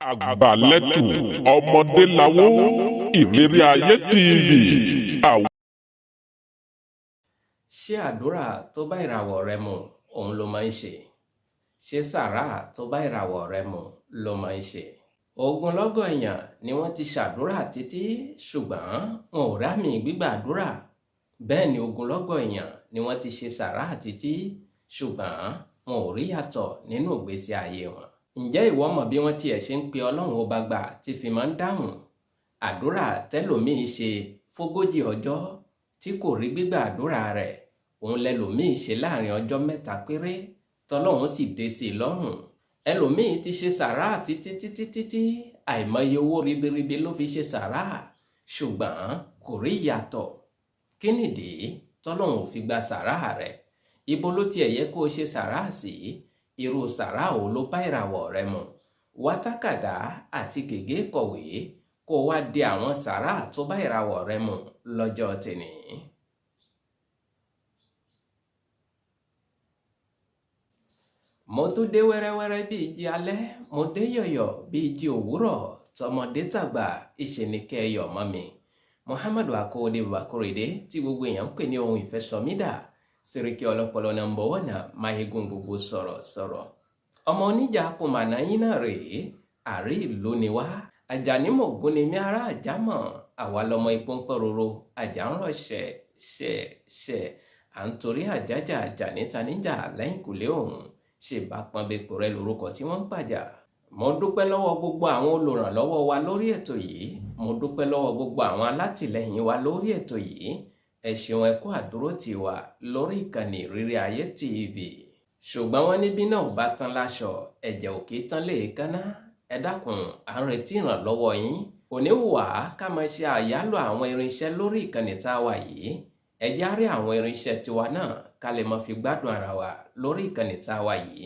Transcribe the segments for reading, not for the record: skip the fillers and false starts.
Àgbàlẹ́tù ọmọdé lawó Ìrírí Ayé TV. Ṣé àdúrà tó bá ìràwọ̀ rẹ mu òun ló máa ń ṣe? Ṣé sàrà tó bá ìràwọ̀ rẹ mu ló máa ń ṣe? Ogunlọ́gọ̀ èèyàn ni wọ́n ti ṣàdúrà títí, ṣùgbọ́n wọn ò rámì gbígbàdúrà. Bẹ́ẹ̀ ni ogunlọ́gọ̀ èèyàn ni wọ́n ti ṣe sàrà títí, ṣùgbọ́n wọn ò rí yàtọ̀ nínú ìgbésí ayé wọn. Ǹjẹ́ ìwọ mọ̀ bí wọ́n tiẹ̀ ṣe ń pe Ọlọ́run ọba gbà tí fi máa ń dáhùn? Àdúrà tẹ́lòmíì ṣe fógójì ọjọ́ tí kò rí gbígbà àdúrà rẹ̀, òun lẹlòmíì ṣe láàrin ọjọ́ 3 péré, tọ́lọ́run sì dé sí i lọ́rùn. Ẹlòmíì ti ṣe sàrà títí títí títí, àìmọye owó ribiribi ló fi ṣe sàrà, ṣùgbọ́n kò rí ìyàtọ̀. Kí nìdí tọ́lọ́run ò fi gba sàrà rẹ̀? Ibo ló tiẹ̀ yẹ kó o ṣe sàrà sí? Irú sàrà wo ló bá ìràwọ̀ rẹ mu? Wá tákàdá àti gègé kọ̀wé kó o wá di àwọn sàrà tó bá ìràwọ̀ rẹ mu lọ́jọ́ tèní. Mo tún dé wẹ́rẹ́wẹ́rẹ́ bí ìjì alẹ́, mo dé yọ̀yọ̀ bí ìjì òwúrọ̀, tọmọdé tàgbà ìṣeníkẹ́ yọ̀ mọ́ mi. Muhammadu Akowode Babakorede tí gbogbo èèyàn ń pè ní ohun ìfẹ́sọmídà, Sẹ́ríkì ọlọ́pọlọ nọ́mbà 1, Mayegun gbogbo sọ̀rọ̀ sọ̀rọ̀. Ọmọ oníjà kòmànà yín náà rèé, àrí ìlú ni wá. Àjàní mògún ni mí ará àjámọ̀, àwa lọmọ ipò ń pẹ́ roro, àjà ń rọ̀ ṣẹ̀ ṣẹ̀ ṣẹ̀, à ń torí àjájà àjàní taníjà lẹ́yìnkùlé òun. Ṣe bá pọ́nbẹ́pọ̀ rẹ lórúkọ tí wọ́n ń pàjà. Mo dúpẹ́ lọ́wọ́ gbogbo àwọn olùrànlọ́wọ́ wa lórí ètò yìí. Mo dúpẹ́ lọ́wọ́ gbogbo àwọn alátìlẹ́yìn wa lórí ètò yìí. Ẹ ṣeun, ẹ kú àdúró tì wá lórí ìkànnì Ìrírí Ayé TV. Ṣùgbọ́n wọ́n níbí náà ò bá tán láṣọ, ẹ̀jẹ̀ ò kì í tán léèékánná. Ẹ dákun, à ń retí ìrànlọ́wọ́ yín. Kò ní wà ká máa ṣe àyálò àwọn irinṣẹ́ lórí ìkànnì tá a wà yìí. Ẹ jẹ́ á rí àwọn irinṣẹ́ tiwa náà ká lè máa fi gbádùn ara wa lórí ìkànnì tá a wà yìí.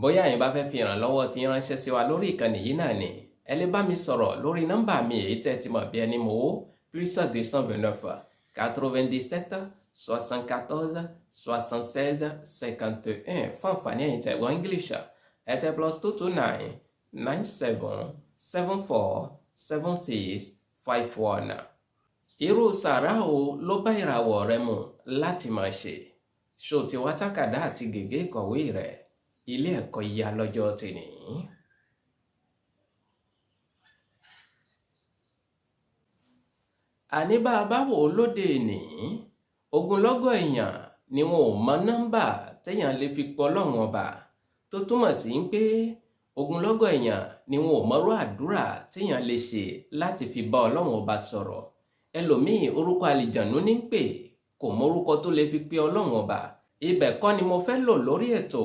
Bóyá ẹ̀yin bá fẹ́ fi ìrànlọ́wọ́ tí ránṣẹ́ sí wa lórí ìkànnì yìí náà ni, ẹ lè bá mi sọ̀rọ̀ lórí nọ́mbà mi èyí tẹ́ ti mọ̀ bí ẹni mowó +229 97 74 76 51. Fún àǹfààní ẹ̀yin tẹ́ gbọ́ English, ẹ tẹ +229 97 74 76 51. Irú sàrà wo ló bá ìràwọ̀ rẹ mu láti máa ṣe? Ṣó ti wá tákàdá àti gègé ìkọ̀wé rẹ̀? Ilé ẹ̀kọ́ yá lọ́jọ́ tèní. Àní bá a bá wò ó lóde èní, ogunlọ́gọ̀ èèyàn ni wọn ò mọ nọ́mbà téèyàn lè fi pọ̀ Ọlọ́run ọba, tó túmọ̀ sí pé ogunlọ́gọ̀ èèyàn ni wọn ò mọrú àdúrà téèyàn lè ṣe láti fi bá Ọlọ́run ọba sọ̀rọ̀. Ẹlòmíì orúkọ àlìjànú ní pè, kò mọrúkọ tó lè fi pe Ọlọ́run ọba. Ibẹ̀ kọ́ ni mo fẹ́ lò lórí ètò.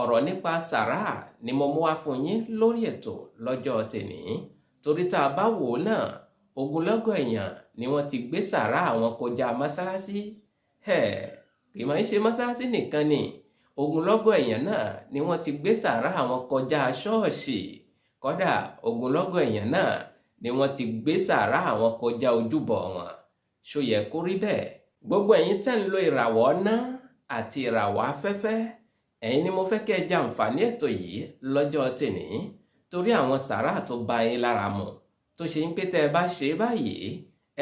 Ọ̀rọ̀ nípa sàrà ni mo mú wá fún yín lórí ètò lọ́jọ́ tèní. Torí tá a bá wò ó náà, ogunlọ́gọ̀ èèyàn ni wọ́n ti gbé sàrà àwọn kọjá mọ́sálásí. Kì máa ń ṣe mọ́sálásí nìkan ni, ogunlọ́gọ̀ èèyàn náà ni wọ́n ti gbé sàrà àwọn kọjá ṣọ́ọ̀ṣì. Kódà ogunlọ́gọ̀ èèyàn náà ni wọ́n ti gbé sàrà àwọn kọjá ojúbọ wọn. Ṣó yẹ kó rí bẹ́ẹ̀? Gbogbo ẹ̀yin tẹ́ ń lo ìràwọ̀ ọ̀nà àti ìràwọ̀ afẹ́fẹ́, ẹ̀yin ni mo fẹ́ kẹ́ ẹ jẹ àǹfààní ètò yìí lọ́jọ́ tèní, torí àwọn sàrà tó bá yín lára mu, tó ṣe ń pé tẹ́ ẹ bá ṣe é báyìí,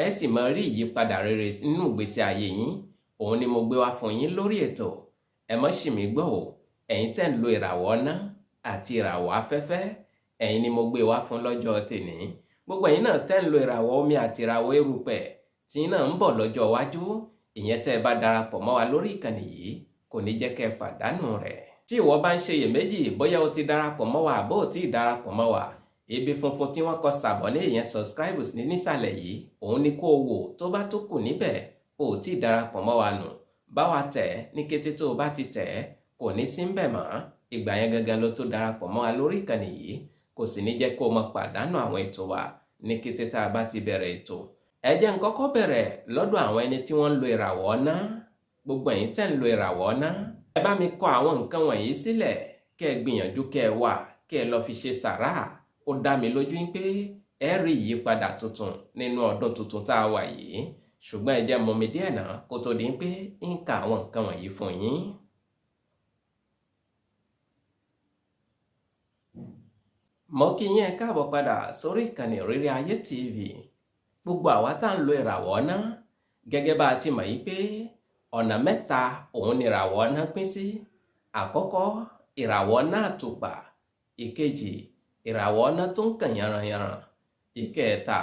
ẹ sì máa rí ìyípadà rere nínú ìgbésí ayé yín. Òun ni mo gbé wá fún yín lórí ètò. Ẹ má ṣì mí gbọ́ o, ẹ̀yin tẹ́ ń lo ìràwọ̀ ọ̀nà àti ìràwọ̀ afẹ́fẹ́, ẹ̀yin ni mo gbé wá fún lọ́jọ́ tèní. Gbogbo ẹ̀yin náà tẹ́ ń lo ìràwọ̀ omi àti ìràwọ̀ erùpẹ̀ tí náà ń bọ̀ lọ́jọ́ iwájú, ìyẹn tẹ́ ẹ bá darapọ̀ mọ́ wa lórí ìkànnì yìí, kò ní jẹ́ kẹ́ ẹ pàdánù rẹ̀. Tí ìwọ bá ń ṣe iyèméjì bóyá o ti darapọ̀ mọ́ wa àbó o ti darapọ̀ mọ́ wa, ibi funfun tí wọ́n kọ sàbọ̀ ní ìyẹn subscribe ní nísàlẹ̀ yìí, òun ni kó o wò. Tó bá tó kù níbẹ̀, o ò tí ì darapọ̀ mọ́ wa nù. Bá wa tẹ̀ ní kété tó o bá ti tẹ̀, kò ní sí ń bẹ̀ mọ́. Ìgbà yẹn gangan ló tó darapọ̀ mọ́ wa lórí ìkànnì yìí, kò sì ní jẹ́ kó o máa pàdánù àwọn ètò wa ní kété tá a bá ti bẹ̀rẹ̀ ètò. Ẹ jẹ́ n kọ́kọ́ bẹ̀rẹ̀ lọ́dọ̀ àwọn ẹni tí wọ́n ń lo ìràwọ̀ ọ̀nà. Gbogbo ẹ̀yin tẹ́ ń lo ìràwọ̀ ọ̀nà, ẹ bá mi kọ àwọn nǹkan wọ̀nyí sílẹ̀ kẹ́ ẹ gbìyànjú kẹ́ ẹ wà kẹ́ ẹ lọ fi ṣe sàrà. Ó dá mi lójú pé ẹ rí ìyípadà tuntun nínú ọdún tuntun tá a wà yìí. Ṣùgbọ́n ẹ jẹ́ mọ̀ mi díẹ̀ náà kó tó di pé ń ka àwọn nǹkan wọ̀nyí fún yín. Mo kí yín ẹ káàbọ̀ padà sórí ìkànnì Ìrírí Ayé TV. Gbogbo àwa tá à ń lo ìràwọ̀ náà, gẹ́gẹ́ bá a ti mọ̀ yìí pé ọ̀nà mẹ́ta òun ni ìràwọ̀ náà pín sí. Àkọ́kọ́, ìràwọ̀ náà àtùpà. Ìkejì, ìràwọ̀ náà tó ń kàn yànrànyànràn. Ìkẹta,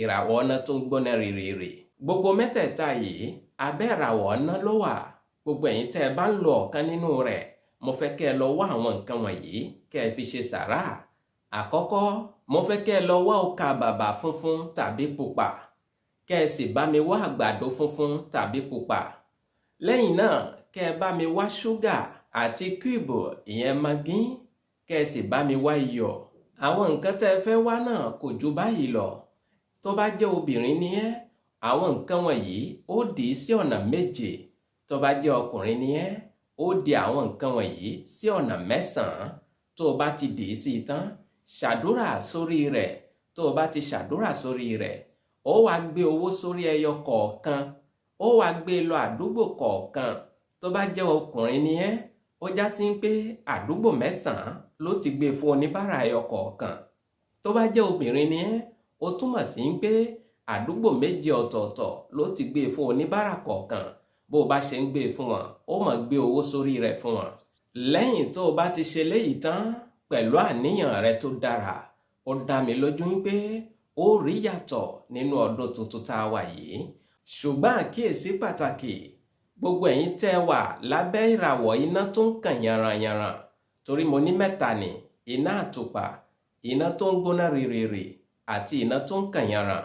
ìràwọ̀ náà tó ń gbóná rìrìrì. Gbogbo mẹ́tẹ̀ẹ̀ta yìí abẹ́ ìràwọ̀ náà ló wà. Gbogbo ẹ̀yin tẹ́ ẹ bá ń lo ọ̀kan nínú rẹ̀, mo fẹ́ kẹ́ ẹ lọ wá àwọn nǹkan wọ̀nyí kẹ́ ẹ fi ṣe sàrà. Àkọ́kọ́, mo fẹ́ kẹ́ ẹ lọ wá ọkà bàbà funfun tàbí pupa, kẹ́ ẹ sì bá mi wá àgbàdo funfun tàbí pupa. Lẹ́yìn náà, kẹ́ ẹ bá mi wá ṣúgà àti kíùbù, ìyẹn magí, kẹ́ ẹ sì bá mi wá iyọ̀. Àwọn nǹkan tẹ́ ẹ fẹ́ wá náà kò ju báyìí lọ. Tó bá jẹ́ obìnrin ni ẹ́, àwọn nǹkan wọ̀nyí ó dì í sí ọ̀nà méje. Tó bá jẹ́ ọkùnrin ni ẹ́, ó di àwọn nǹkan wọ̀nyí sí ọ̀nà mẹ́sàn-án. Tó o bá ti dì í sí i tán, ṣàdúrà sórí rẹ̀. Tó o bá ti ṣàdúrà sórí rẹ̀, ó wá gbé owó sórí ẹyọ kọ̀ọ̀kan, ó wá gbé lọ àdúgbò kọ̀ọ̀kan. Tó bá jẹ́ ọkùnrin ni ẹ́, ó já sí pé àdúgbò mẹ́sàn-án ló ti gbé fún oníbàárà ẹyọ kọ̀ọ̀kan. Tó bá jẹ́ obìnrin ni ẹ́, ó túmọ̀ sí pé àdúgbò méje ọ̀tọ̀ọ̀tọ̀ ló ti gbé fún oníbàárà kọ̀ọ̀kan. Bó o bá ṣe ń gbé fún wọn, ó máa gbé owó sórí rẹ̀ fún wọn. Lẹ́yìn tó o bá ti ṣe léyìí tán pẹ̀lú àníyàn rẹ tó dára, ó dá mi lójú pé ó rí yàtọ̀ nínú ọdún tuntun tá a wà yìí. Ṣùgbọ́n àkíyèsí pàtàkì, gbogbo ẹ̀yin tẹ́ wà lábẹ́ ìràwọ̀ iná tó ń kàn yànrànyànràn, torí mo ní mẹ́ta ni: iná àtùpà, iná tó ń gbóná rìrìrì àti iná tó ń kàn yànràn.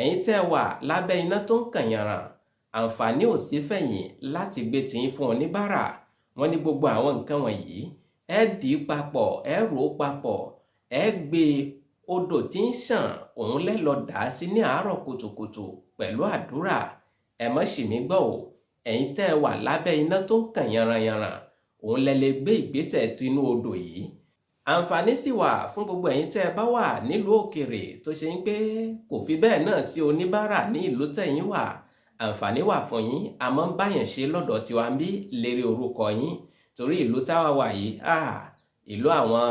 Ẹ̀yin tẹ́ wà lábẹ́ iná tó ń kàn yànràn, àǹfààní ò sí fẹ̀yìn láti gbé tiyín fún oníbàárà. Wọ́n ní gbogbo àwọn nǹkan wọ̀nyí, ẹ dì í papọ̀, ẹ rò ó papọ̀, ẹ gbé odò tí ń ṣàn òun lẹ́lọ dà á sí ní àárọ̀ kùtùkùtù pẹ̀lú àdúrà. Ẹ má ṣì mí gbọ́ o. Ẹ̀yin tẹ́ ẹ wà lábẹ́ iná tó ń kàn yànrànyànràn, òun lẹ lè gbé ìgbésẹ̀ tinú odò yìí. Àǹfààní sì wà fún gbogbo ẹ̀yin tẹ́ ẹ bá wà nílùú òkèrè tó ṣe ń pé kò fi bẹ́ẹ̀ náà sí oníbàárà ní ìlú tẹ̀yin wà. Àǹfààní wà fún yín, àmọ́ ń báyàn ṣe lọ́dọ̀ tiwa ń bí lérí orúkọ yín, torí ìlú táwa wà yìí, ìlú àwọn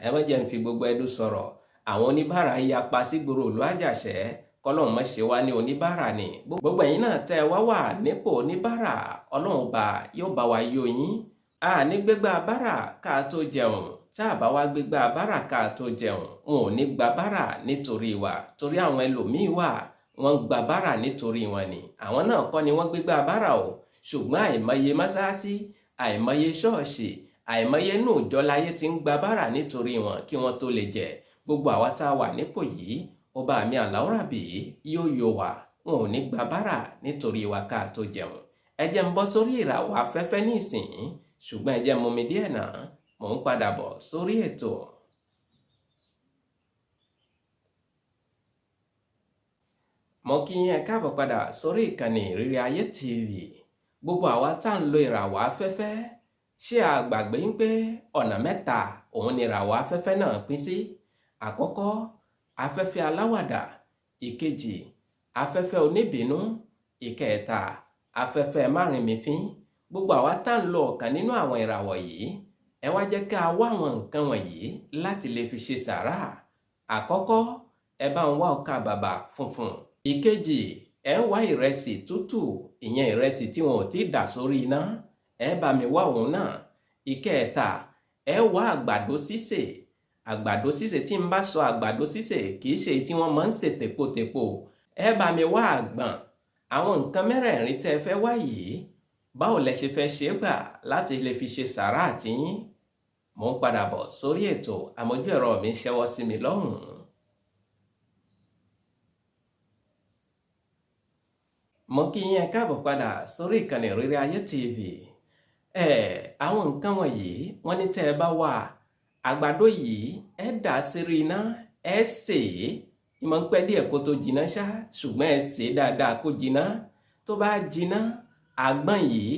ẹ má jẹ́ ń fi gbogbo ẹnu sọ̀rọ̀. Àwọn oníbàárà yapa sígboro ìlú Àjàṣẹ́, kọ́lọ́hún má ṣe wá ní oníbàárà ni. Gbogbo ẹ̀yin náà tẹ́ ẹ wá wà nípò oníbàárà, Ọlọ́run bá yóò bá wa yó yín. A ní gbégbá bárà ká tó jẹun. Tá a bá wá gbégbá bárà ká tó jẹun, wọn ò ní gba bárà nítorí wa, torí àwọn ẹlòmíín wà wọ́n gba bárà nítorí wọn ni. Àwọn náà kọ́ ni wọ́n gbégbá bárà o, ṣùgbọ́n àìmọye mọ́sáàsì, àìmọye ṣọ́ọ̀ṣì, àìmọye inú ìjọ láyé ti ń gba bárà nítorí wọn kí wọ́n tó lè jẹ. Gbogbo àwa tá a wà nípò yìí, ọba mi Àláwùrábí yóò yọ wá, wọn ò ní gba bárà nítorí wa ká tó jẹun. Ẹ jẹ́ ń bọ́ sórí ìràwọ̀ afẹ́fẹ́ ní ìsìn, ṣùgbọ́n ẹ jẹ́ mú mi díẹ̀ náà, mò ń padà bọ̀ sórí ètò. Mo kí yín ẹ káàbọ̀ padà sórí ìkànnì Ìrírí Ayé TV. Gbogbo àwa tá à ń lo ìràwọ̀ afẹ́fẹ́, ṣé a gbàgbé ń pé ọ̀nà mẹ́ta òun ni ìràwọ̀ afẹ́fẹ́ náà pín sí? Àkọ́kọ́, afẹ́fẹ́ aláwàdà. Ìkejì, afẹ́fẹ́ oníbínú. Ìkẹta, afẹ́fẹ́ márìnmífín. Gbogbo àwa tá à ń lo ọ̀kan nínú àwọn ìràwọ̀ yìí, ẹ wá jẹ́ ká wá àwọn nǹkan wọ̀nyí láti lè fi ṣe sàrà. Àkọ́kọ́, ẹ bá ń wá ọkà bàbà funfun. Ìkejì, ẹ wá ìrẹsì tútù, ìyẹn ìrẹsì tí wọn ò tí dà sórí iná, ẹ bá mi wá òun náà. Ìkẹta, ẹ wá àgbàdo sísè. Àgbàdo sísè, tí n bá sọ àgbàdo sísè, kì í ṣe tí wọ́n máa ń sè tèpotèpo. Ẹ bá mi wá àgbọ̀n. Àwọn nǹkan mẹ́rẹ̀ẹ̀rin tẹ́ ẹ fẹ́ wá yìí, báwo lẹ ṣe fẹ́ ṣe é gbà láti lè fi ṣe sàrà àtiyín? Mò ń padà bọ̀ sórí ètò, àmójú ẹ̀rọ mi ń ṣẹ́wọ́ sí mi lọ́hùn-ún. Mo kí yín ẹ káàbọ̀ padà sórí ìkànnì Ìrírí Ayé TV. Àwọn nǹkan wọ̀nyí wọ́n ní tẹ́ ẹ bá wà, àgbàdo yìí ẹ dà sírí iná, ẹ sè é. Ìmọ̀ ń pẹ́ díẹ̀ kó tó jiná ṣá, ṣùgbọ́n ẹ sè é dáadáa kó jiná. Tó bá jiná, àgbọn yìí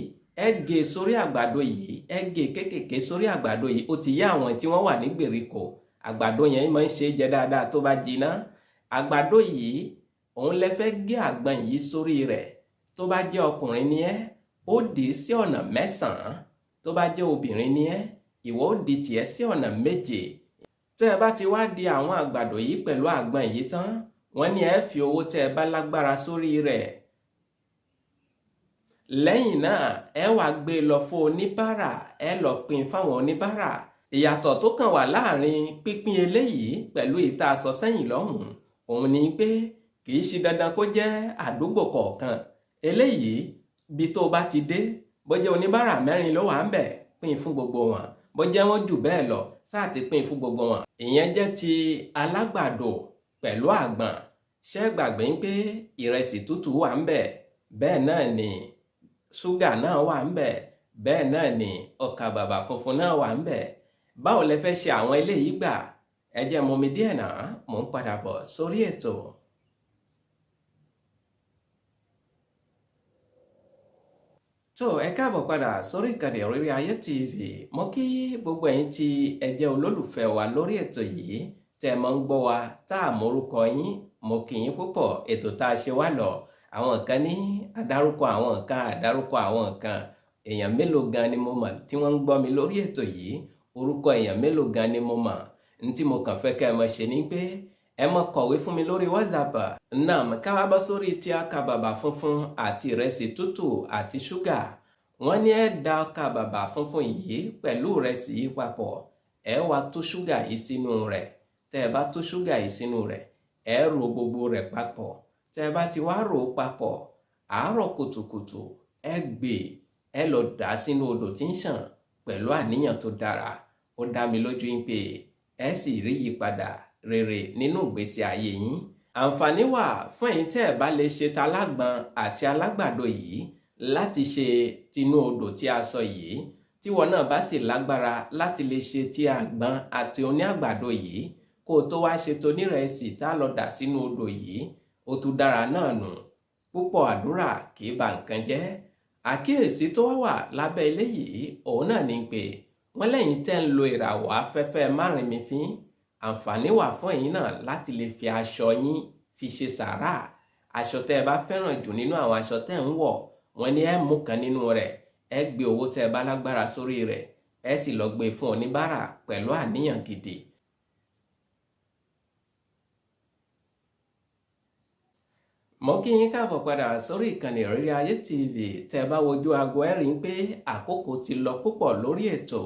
ẹ gé sórí àgbàdo yìí, ẹ gé kékèké sórí àgbàdo yìí. Ó ti yá àwọn tí wọ́n wà ní gbèríko, àgbàdo yẹn máa ń ṣe é jẹ dáadáa tó bá jiná. Àgbàdo yìí òun lẹ fẹ́ gé àgbọn yìí sórí rẹ̀. Tó bá jẹ́ ọkùnrin ni ẹ́, ó dì í sí ọ̀nà mẹ́sàn-án. Tó bá jẹ́ obìnrin ni ẹ́, ìwọ ó di tiẹ̀ sí ọ̀nà méje. Tẹ́ ẹ bá ti wá di àwọn àgbàdo yìí pẹ̀lú àgbọn yìí tán, wọ́n ní ẹ fi owó tẹ́ ẹ bá lágbára sórí rẹ̀. Lẹ́yìn náà ẹ wá gbé lọ fún oníbàárà, ẹ lọ pín fáwọn oníbàárà. Ìyàtọ̀ tó kàn wà láàrin pínpín eléyìí pẹ̀lú ìta sọ sẹ́yìn lọ́hùn-ún òun ni pé kì í ṣe dandan kó jẹ́ àdúgbò kọ̀ọ̀kan. Eléyìí bí tó bá ti dé, bó jẹ́ oníbàárà 4 ló wà ń bẹ̀, pín fún gbogbo wọn. Bó jẹ́ wọ́n jù bẹ́ẹ̀ lọ, sáà ti pín fún gbogbo wọn. Ìyẹn jẹ́ ti alágbàdo pẹ̀lú àgbọn. Ṣé gbàgbé ń pé ìrẹsì tútù wà ń bẹ̀, bẹ́ẹ̀ náà ni ṣúgà náà wà ń bẹ̀, bẹ́ẹ̀ náà ni ọkà bàbà funfun náà wà ń bẹ̀. Báwo lẹ fẹ́ ṣe àwọn eléyìí gbà? Ẹ jẹ́ mú mi díẹ̀ náà, mò ń padà bọ̀ sórí ètò. Tó ẹ káàbọ̀ padà sórí ìkànnì Ìrírí Ayé TV. Mo kí gbogbo ẹ̀yin tí ẹ jẹ́ olólùfẹ́ wa lórí ètò yìí, tẹ́ ẹ máa ń gbọ́ wa tá a mórúkọ yín. Mo kí yín púpọ̀. Ètò tá a ṣe wá lọ, àwọn kan ní àdárúkọ, àwọn kan àdárúkọ, àwọn kan. Èèyàn mélòó gan ni mo mọ̀ tí wọ́n ń gbọ́ mi lórí ètò yìí? Orúkọ èèyàn mélòó gan ni mo mọ̀? N tí mo kàn fẹ́ kẹ́ ẹ máa ṣe ni pé ẹ máa kọ̀wé fún mi lórí WhatsApp náà. Ká wá bọ́ sórí tí ọkà bàbà funfun àti ìrẹsì tútù àti ṣúgà. Wọ́n ní ẹ da ọkà bàbà funfun yìí pẹ̀lú ìrẹsì yìí papọ̀, ẹ wá tú ṣúgà yìí sínú rẹ̀. Tẹ́ ẹ bá tú ṣúgà yìí sínú rẹ̀, ẹ ro gbogbo rẹ̀ papọ̀. Tẹ́ ẹ bá ti wá rò ó papọ̀, àárọ̀ kùtùkùtù ẹ gbé ẹ lọ dà sínú odò tí ń ṣàn pẹ̀lú àníyàn tó dára. Ó dá mi lójú yín pé ẹ sì rí ìyípadà rere nínú ìgbésí ayé yín. Àǹfààní wà fún ẹ̀yin tẹ́ ẹ bá lè ṣe talágbọn àti alágbàdo yìí láti ṣe tinú odò tí a sọ yìí. Tíwọ náà bá sì lágbára láti lè ṣe ti àgbọn àti oní àgbàdo yìí, kó o tó wá ṣe tonírẹsì tá lọ dà sínú odò yìí, ó tún dára náà nù. Púpọ̀ àdúrà kì í ba nǹkan jẹ́. Àkíyèsí tó wà lábẹ́ eléyìí òun náà ni pé wọ́n lẹ́yìn tẹ́ ń lo ìràwọ̀ afẹ́fẹ́ márìnmífín, àǹfààní wà fún ẹ̀yin náà láti lè fi aṣọ yín fi ṣe sàárà. Aṣọ tẹ́ ẹ bá fẹ́ràn jù nínú àwọn aṣọ tẹ́ ń wọ̀, wọ́n ní ẹ mú kan nínú rẹ̀, ẹ gbé owó tẹ́ ẹ bá lágbára sórí rẹ̀, ẹ sì lọ gbé fún oníbàárà pẹ̀lú àníyàn gidi. Mo kí yín káàbọ̀ padà sórí ìkànnì Ìrírí Ayé TV. Tẹ́ ẹ bá wojú aago ẹ rí i pé àkókò ti lọ púpọ̀ lórí ètò.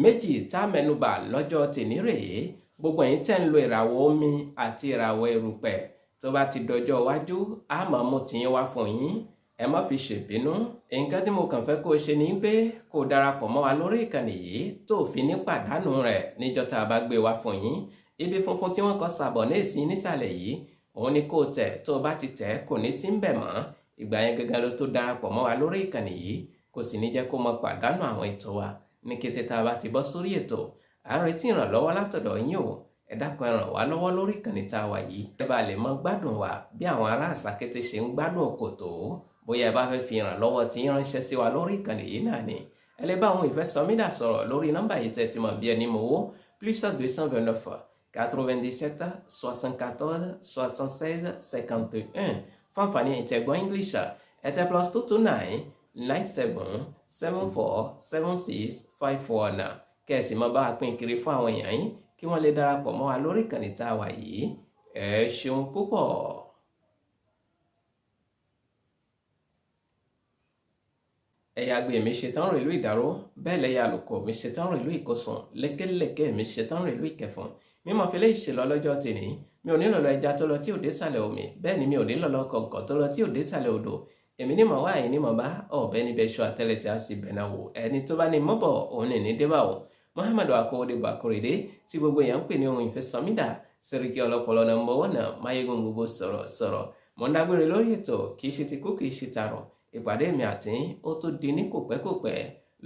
Méjì tá a mẹ́nubà lọ́jọ́ tèní rèé. Gbogbo ẹ̀yin tẹ́ ń lo ìràwọ̀ omi àti ìràwọ̀ erùpẹ̀, tó bá ti dọjọ́ iwájú á máa mú tiyín wá fún yín. Ẹ má fi ṣèbínú. Nǹkan tí mo kàn fẹ́ kó o ṣe ni pé kó o darapọ̀ mọ́ wa lórí ìkànnì yìí tó fi ní pàdánù rẹ̀ níjọ́ tá a bá gbé wá fún yín. Ibi funfun tí wọ́n kọ sàbọ̀ ní ìsìn nísàlẹ̀ yìí òun ni kó o tẹ̀. Tó o bá ti tẹ̀ kò ní sí ń bẹ̀ mọ́. Ìgbà yẹn gangan ló tó darapọ̀ mọ́ wa lórí ìkànnì yìí, kò sì ní jẹ́ kó mọ pàdánù àwọn ètò wa ní kété tá a bá ti bọ́ sórí ètò. À ń retí ìrànlọ́wọ́ látọ̀dọ̀ yín o. Ẹ dákun, ẹ ràn wá lọ́wọ́ lórí ìkànnì tá a wà yìí. Ẹ bá lè mọ gbádùn wa bí àwọn ará àsàkété ṣe ń gbádùn òkòtó. Bóyá ẹ bá fẹ́ fi ìrànlọ́wọ́ tí ń ránṣẹ́ sí wa lórí ìkànnì yìí náà ni ẹ lè bá àwọn Ìfẹ́sọmídà sọ̀rọ̀ lórí nọ́mbà yìí tẹ́ ti mọ̀ bí ẹni mọ̀wó +229 97 74 76 51. Fún àǹfààní ẹ̀yin tẹ́ gbọ́ English, ẹ tẹ +229 97 74 76 54 kẹ́ ẹ sì máa bá a pín kiri fún àwọn èèyàn yín kí wọ́n lè darapọ̀ mọ́ wa lórí ìkànnì tá a wà yìí. Ẹ ṣeun púpọ̀. Ẹ̀yà àgbè mi ṣetán rèlú Ìdàró, bẹ́ẹ̀ lẹ́yà àlùkò mi ṣetán rèlú Ìkọsùn, lékelèké mi ṣetán rèlú Ìkẹfùn. Mímọ fi léyìí ṣe lọ lọ́jọ́ tèmi. Mi ò nílò lọ ẹja tó lọ tí ò dé sàlẹ̀ omi, bẹ́ẹ̀ ni mi ò nílò lọ kọ̀ǹkọ̀ tó lọ tí ò dé sàlẹ̀ odò. Èmi ní mọ̀ wá ẹ̀yin ní mọ̀ bá ọ̀bẹ níbẹ̀ ṣọ àtẹlẹsẹ̀ á sì bẹ̀nà wò. Ẹni tó bá ní mọ́bọ̀ òun ní débà o. Muhammadu Akowode Akorede tí gbogbo èèyàn ń pè ní ohun Ìfẹ́sọmídà, Sẹ́ríkì ọlọ́pọlọ nọ́mbà 1 Máyégún gbogbo sọ̀rọ̀ sọ̀rọ̀. Mo ń dágbére lórí ètò, kì í ṣe ti kú kì í ṣe tààrọ̀. Ìpàdé mi àti ó tó di ní kòpẹ́kòpẹ́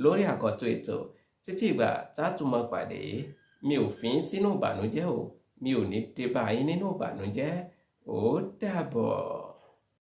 lórí àkọ́tún ètò. Títí ìgbà tá a tún máa pàdé, mi ò fi ń sínú ìbànújẹ́ o, mi ò ní dé bá yín nínú ìbànújẹ́. Ó dàbọ̀.